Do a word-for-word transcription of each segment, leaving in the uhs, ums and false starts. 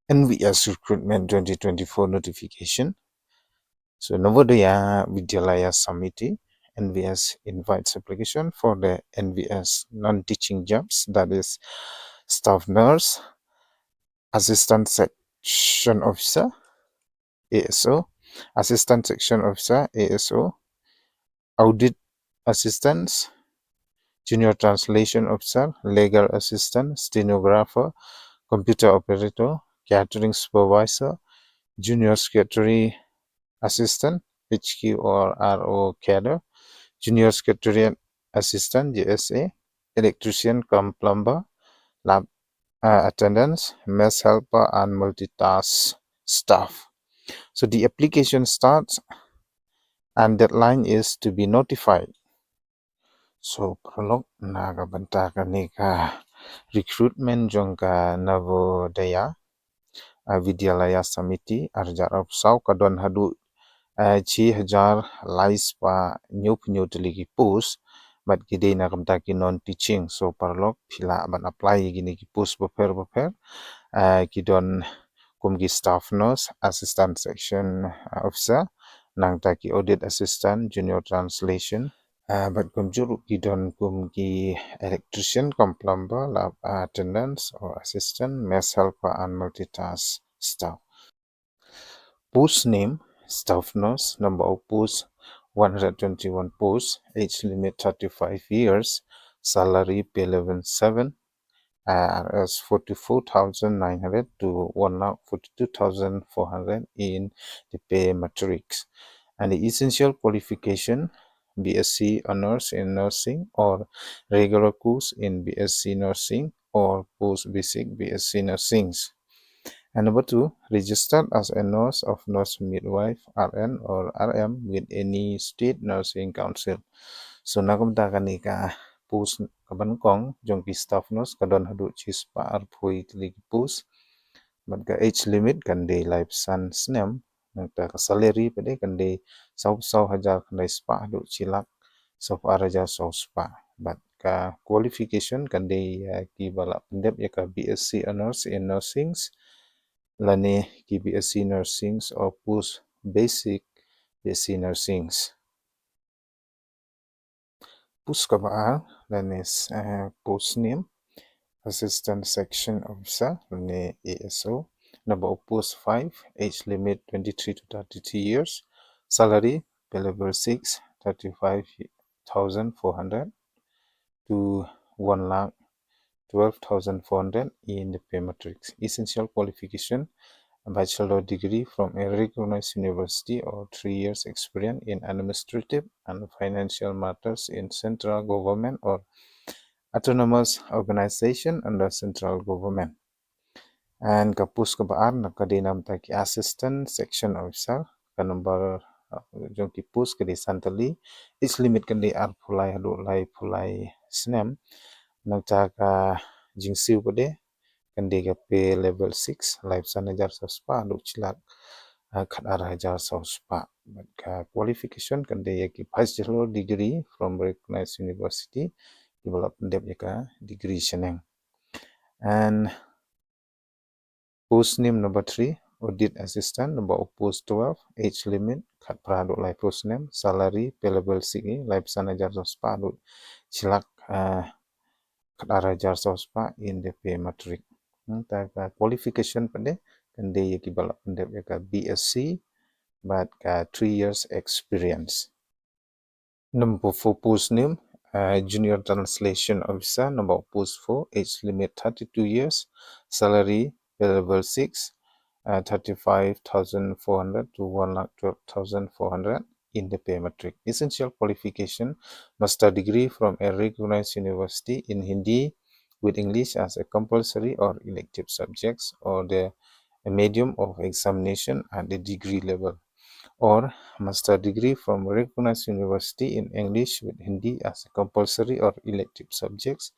N V S recruitment twenty twenty-four notification. So Navodaya Vidyalaya Samiti, N V S invites application for the N V S non-teaching jobs, that is staff nurse, assistant section officer, A S O, assistant section officer, A S O, audit assistants, junior translation officer, legal assistant, stenographer, computer operator, catering supervisor, junior secretary assistant, H Q or R O cadre, junior secretariat assistant, J S A, electrician cum plumber, lab uh, attendants, mess helper, and multitask staff. So the application starts and deadline is to be notified. So paralok, na ka bynta kane ka recruitment jong ka Navodaya, uh, Vidyalaya Samiti, arjar arphew saw, ka don haduh uh, chi hajar lai spah hynñiew phew hynñiew tylli ki post, bad ki dei na ka bynta ki non-teaching. So paralok, phi lah ban apply ïa kine ki post bapher bapher. Uh, ki don kum ki staff nurse, assistant section, uh, officer, nangta ki audit assistant, junior translation, uh, bad kumjuh ruh ki don kum ki electrician cum plumber, lab attendants or assistant, mess helper and multitask staff. Post name, staff nurse, number of post, one hundred twenty-one post, age limit, thirty-five years, salary, pay level seven, uh, R S forty-four thousand nine hundred to one lakh forty-two thousand four hundred in the pay matrix. And the essential qualification, B S c Honours in Nursing or regular course in B S c Nursing or post basic B S c Nursing. And number two, registered as a nurse of nurse midwife, R N or R M with any state nursing council. So na ka bynta kane ka post kaba nyngkong jong ki staff nurse ka don haduh chispah arphew tylli ki post. Bad ka age limit kan dei laiphew san snem. Nangta ka salary pat de kan dei sawphew saw hajar khyndai spah haduh shi lak sawphew ar hajar saw spah. Bad ka qualification kan dei ïa kiba la pyndep ïa ka B S c Honours in Nursing lane ki B S c Nursing or post basic B S c Nursing. Post kaba ar lane, eh, post name, Assistant Section Officer lane A S O. Number of post five, age limit twenty-three to thirty-three years. Salary, pay level six, thirty-five thousand four hundred to one lakh twelve thousand four hundred in the pay matrix. Essential qualification, a bachelor degree from a recognized university or three years experience in administrative and financial matters in central government or autonomous organization under central government. And ka post kaba ar na ka dei na ka bynta ki assistant section officer, ka number, uh, jong ki post ka dei san tylli, age limit kan dei arphew lai haduh laiphew lai snem. Nangta ka jingsiew pat de kan dei ka pay level six, laiphew san hajar saw spah haduh shi lak, uh, khat ar hajar saw spah. Bad ka qualification kan dei ïa ki bachelor degree from recognized university kiba la pyndep ïa ka degree shaneng. And post name number three, audit assistant, number of post twelve, age limit khatphra haduh laiphew snem, salary pay level six, laiphew san hajar saw spah haduh shi lak, uh, khat ar hajar saw spah in the pay matrix. Hmm, ta ka qualification pat de kan dei ïa kiba la pyndep ïa ka B S c bad ka three years experience. Number four post name, uh, Junior Translation Officer, number of post four, age limit thirty-two years, salary pay level six, uh, thirty-five thousand four hundred to one lakh twelve thousand four hundred in the pay matrix. Essential qualification, master degree from a recognized university in Hindi with English as a compulsory or elective subjects or the medium of examination at the degree level, or master degree from recognized university in English with Hindi as a compulsory or elective subjects,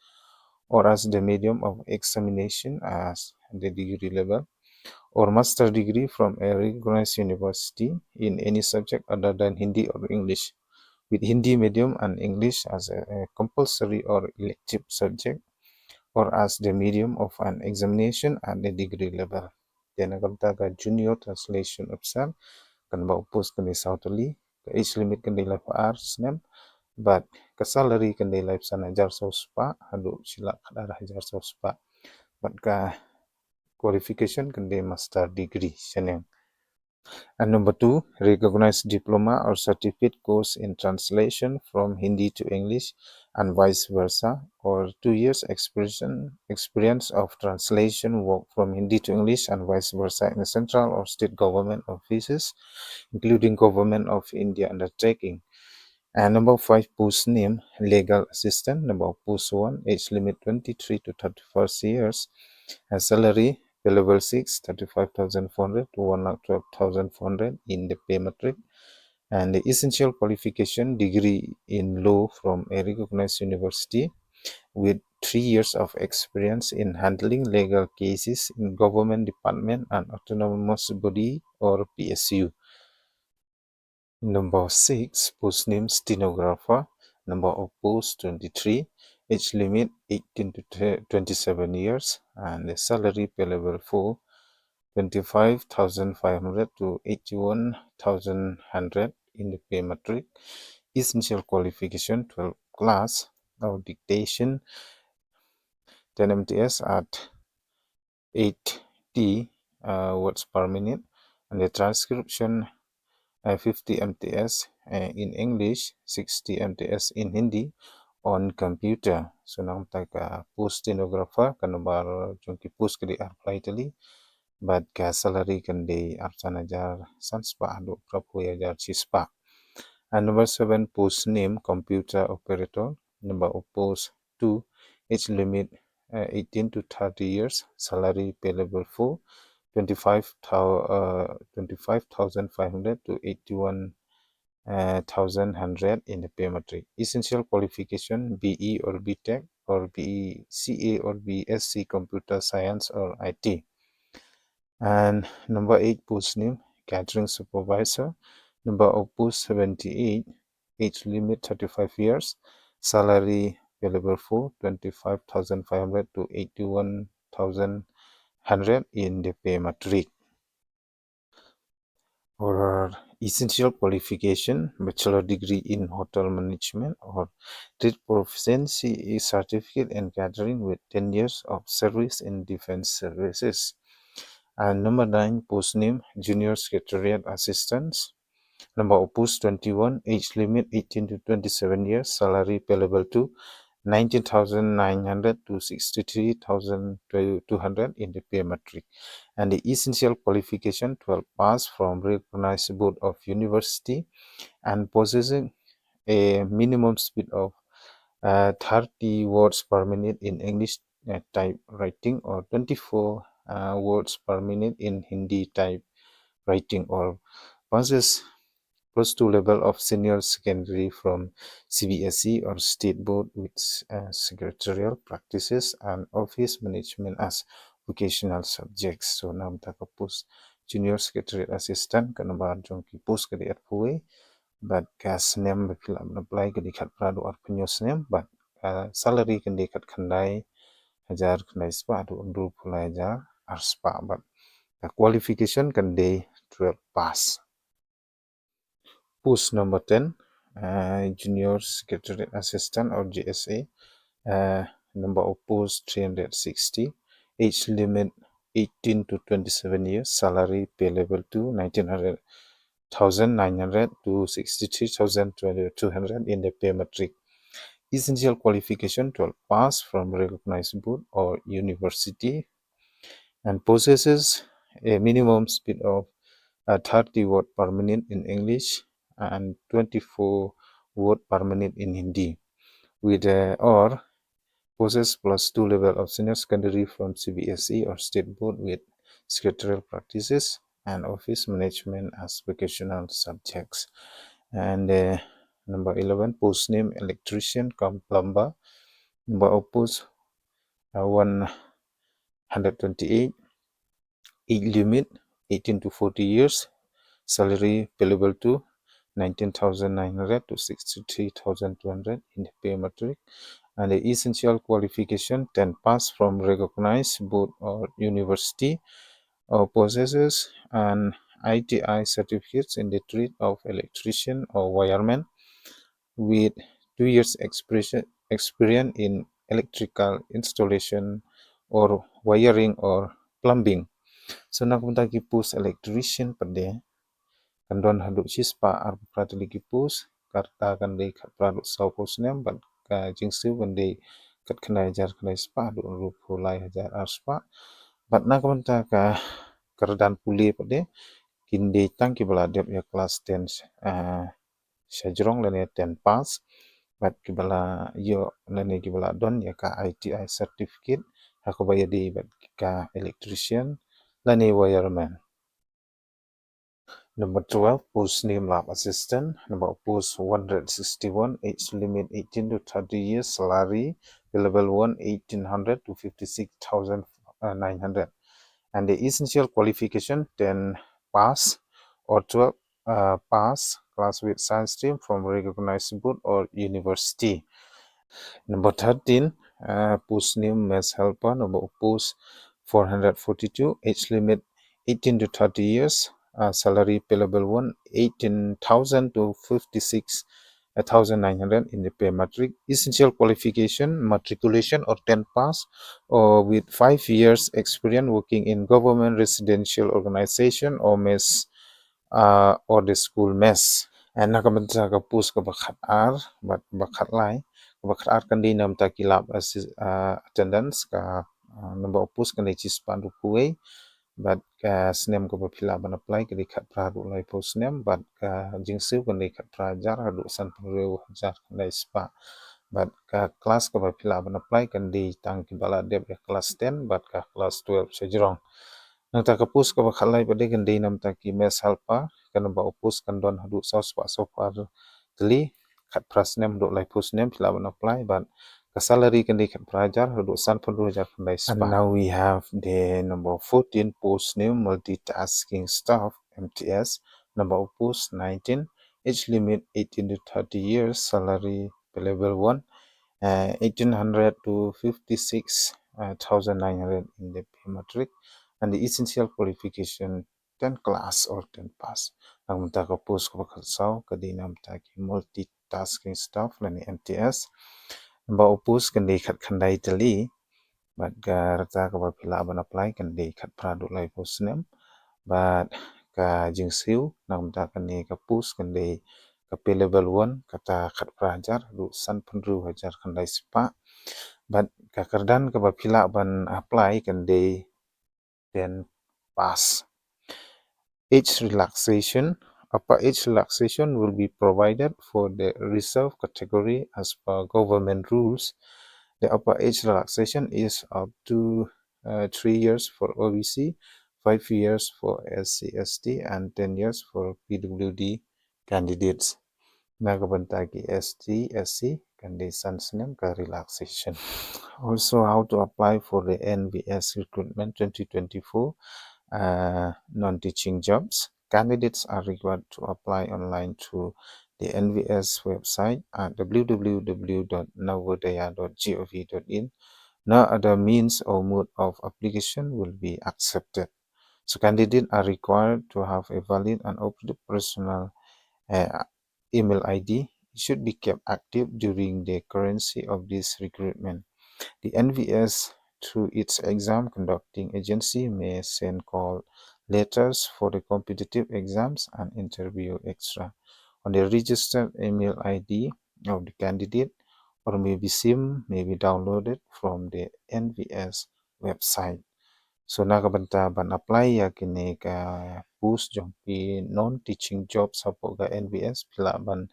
or as the medium of examination as the degree level, or master degree from a recognized university in any subject other than Hindi or English, with Hindi medium and English as a, a compulsory or elective subject, or as the medium of an examination at the degree level. Te na ka bynta ka Junior Translation Officer, ka number of post kan dei saw tylli, ka age limit kan dei laiphew ar snem, bad ka salary kan dei laiphew san hajar saw spah haduh shi lak khatar hajar saw spah. Bad ka qualification kan dei master degree shaneng. And number two, recognized diploma or certificate course in translation from Hindi to English and vice versa, or two years experience, experience of translation work from Hindi to English and vice versa in the central or state government offices, including Government of India undertaking. And number five, post name, legal assistant. Number of post one, age limit twenty-three to thirty-first years. And salary, pay level six, thirty-five thousand four hundred to one lakh twelve thousand four hundred in the pay matrix. And the essential qualification, degree in law from a recognized university with three years of experience in handling legal cases in government department and autonomous body or P S U. Number six, post name stenographer. Number of post twenty-three. Age limit eighteen to twenty-seven years. And the salary pay level four, twenty-five thousand five hundred to eighty-one thousand hundred in the pay matrix. Essential qualification, twelve class of dictation, ten M T S at eighty uh, words per minute, and the transcription uh, fifty M T S uh, in English, sixty M T S in Hindi on computer. So nangta ka post stenographer, ka number jong ki post ka dei arphew lai tylli, bad ka salary kan dei arphew san hajar san spah haduh phraphew hajar shi spah. And number seven, post name computer operator. Number of post two, age limit uh, eighteen to thirty years, salary pay level four, twenty-five thou- uh, twenty-five thousand five hundred to eighty-one uh, thousand hundred in the pay matrix. Essential qualification, B E or B Tech or B C A or B S C computer science or I T. And number eight, post name, catering supervisor. Number of post seventy-eight, age limit thirty-five years, salary pay level four, twenty-five thousand five hundred to eighty-one thousand hundred in the pay matrix. Or essential qualification, bachelor degree in hotel management or trade proficiency certificate in catering with ten years of service in defense services. And number nine, post name, junior secretariat assistant. Number of post twenty-one, age limit eighteen to twenty-seven years, salary pay level two, nineteen thousand nine hundred to sixty-three thousand two hundred in the pay matrix. And the essential qualification, twelve pass from recognized board of university and possessing a minimum speed of uh, thirty words per minute in English uh, typewriting or twenty-four uh, words per minute in Hindi typewriting, or possess plus two level of senior secondary from C B S E or state board with uh, secretarial practices and office management as vocational subjects. So nangta ka post junior secretariat assistant, ka number jong ki post ka dei arphew wei, bad ka snem ba phi lah ban apply ka dei khatphra haduh arphew hynñiew snem, bad ka salary kan dei khatkhyndai hajar khyndai spah haduh hynriewphew lai hajar ar spah, bad ka qualification kan dei twelve pass. Post number ten, uh, Junior Secretariat Assistant or J S A, uh, number of post three hundred sixty, age limit eighteen to twenty-seven years, salary pay level two, nineteen hundred, thousand nine hundred to sixty-three thousand two hundred in the pay matrix. Essential qualification, twelve pass from recognized board or university, and possesses a minimum speed of uh, thirty word per minute in English and twenty-four word per minute in Hindi, with uh, or possess plus two level of senior secondary from C B S E or state board with secretarial practices and office management as vocational subjects. And uh, number eleven, post name electrician cum plumber. Number of posts uh, one hundred twenty-eight. Age limit eighteen to forty years. Salary payable to nineteen thousand nine hundred to sixty-three thousand two hundred in the pay matrix. And the essential qualification, ten pass from recognized board or university or possesses an I T I certificate in the trade of electrician or wireman with two years expression, experience in electrical installation or wiring or plumbing. So na ka bynta ki post electrician pat de kan don haduh shispah arphew phra tylli ki post, ka rta kan dei khatphra haduh sawphew snem, bad ka jingsiew kan dei khatkhyndai hajar khyndai spah haduh hynriewphew lai hajar arspah. Bad na ka bynta ka kyrdan pule pat de kin dei tang kiba la dep ïa klas ten, ah, shajrong lane ten pass, bad kiba la ïoh lane kiba la don ïa ka I T I certificate ha kaba ïadei bad ka electrician lane wireman. Number twelve, post name lab assistant. Number of post one hundred sixty-one, age limit eighteen to thirty years, salary pay level one, eighteen hundred to fifty-six thousand nine hundred. And the essential qualification, ten pass or twelve, uh, pass class with science stream from recognized board or university. Number thirteen, uh, post name mess helper. Number of post four hundred forty-two, age limit eighteen to thirty years, uh, salary pay level one, eighteen thousand to fifty-six thousand nine hundred in the pay matrix. Essential qualification, matriculation or ten pass, or with five years experience working in government residential organization or mess, uh, or the school mess. And na ka bynta ka post kaba khatar bad kaba khatlai, kaba khatar kan dei na ka bynta ki lab assis-, uh, attendants, ka, uh, number of post kan dei shispah hynriewphew wei, bad ka snem kaba phi lah ban apply ka dei khatphra haduh laiphew snem, bad ka jingsiew kan dei khatphra hajar haduh sanphew hynriew hajar khyndai spah. Bad ka klas kaba phi lah ban apply kan dei tang kiba la dep ïa klas ten bad ka klas twelve shajrong. Nangta ka post kaba khatlai pat de kan dei na ka bynta ki mess helper, ka number of post kan don haduh sawspah sawphew ar tylli, khatphra snem haduh laiphew snem phi lah ban apply, bad ka salary kan dei khatphra hajar haduh sanphew hynriew hajar khyndai spah. And now we have the number fourteen, post name multitasking staff, M T S, number of post nineteen, age limit eighteen to thirty years, salary pay level one, uh, eighteen hundred to fifty-six thousand nine hundred in the pay matrix, and the essential qualification ten class or ten pass. Na ka bynta ka post kaba khatsaw ka dei na ka bynta ki multitasking staff lane M T S. Number of post kan dei khatkhyndai tylli, bad ka rta kaba phi lah ban apply kan dei khatphra haduh laiphew snem, bad ka jingsiew na ka bynta kane ka post kan dei ka pay level one, kata khatphra hajar haduh sanphew hynriew hajar khyndai spah. Bad ka kyrdan kaba phi lah ban apply kan dei ten pass. Age relaxation. Upper age relaxation will be provided for the reserve category as per government rules. The upper age relaxation is up to, uh, three years for O B C, five years for S C S T, and ten years for P W D candidates. Na ka bynta ki S T, S C kan dei san snem ka relaxation. Also, how to apply for the N V S recruitment twenty twenty-four, uh, non-teaching jobs. Candidates are required to apply online through the N V S website at W W W dot navodaya dot gov dot in. No other means or mode of application will be accepted. So candidates are required to have a valid and operative personal, uh, email I D. It should be kept active during the currency of this recruitment. The N V S, through its exam conducting agency, may send call letters for the competitive exams and interview extra on the registered email I D of the candidate, or may be seen, may be downloaded from the N V S website. So na ka bynta ban apply ïa kine ka post jong ki non-teaching jobs hapoh ka N V S, phi lah ban,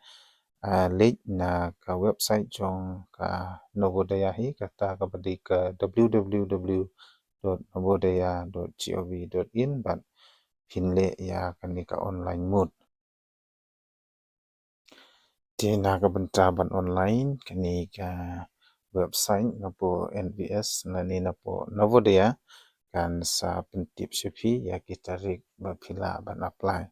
ah, leit na ka website jong ka Navodaya hi, kata kaba dei ka W W W dot navodaya dot gov dot in, bad phin leh ïa kane ka online mode. Te na ka bynta ban online, kane ka website napoh N V S lane napoh Navodaya kan sa pyntip sha phi ïa ki tarik ba phi lah ban apply.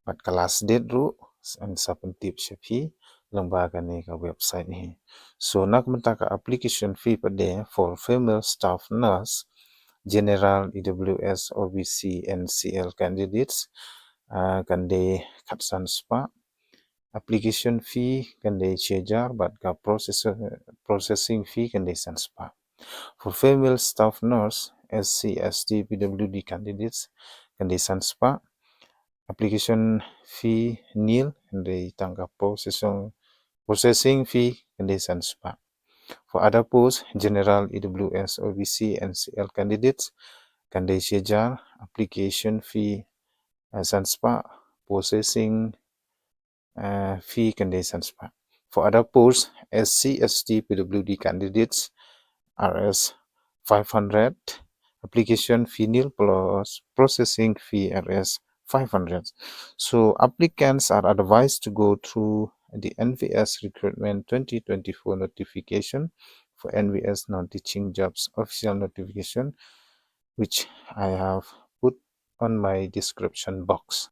Bad ka last date ruh kan sa pyntip sha phi lyngba kane ka website hi. So na ka bynta ka application fee pat de for female staff nurse, General, E W S, O B C, N C L candidates, uh, kan dei khatsan spah. Application fee kan dei shi hajar bad ka process-, processing fee kan dei san spah. For female staff nurse, S C, S T, P W D candidates kan dei san spah. Application fee nil, kan dei tang ka processing, processing fee kan dei san spah. For other posts, general, E W S, O B C, N C L candidates kan dei shi hajar, application fee, uh, san spah, processing, uh, fee kan dei san spah. For other posts, S C, S T, P W D candidates, R S five hundred, application fee nil plus processing fee R S five hundred. So applicants are advised to go through the N V S recruitment twenty twenty-four notification for N V S non-teaching jobs official notification, which I have put on my description box.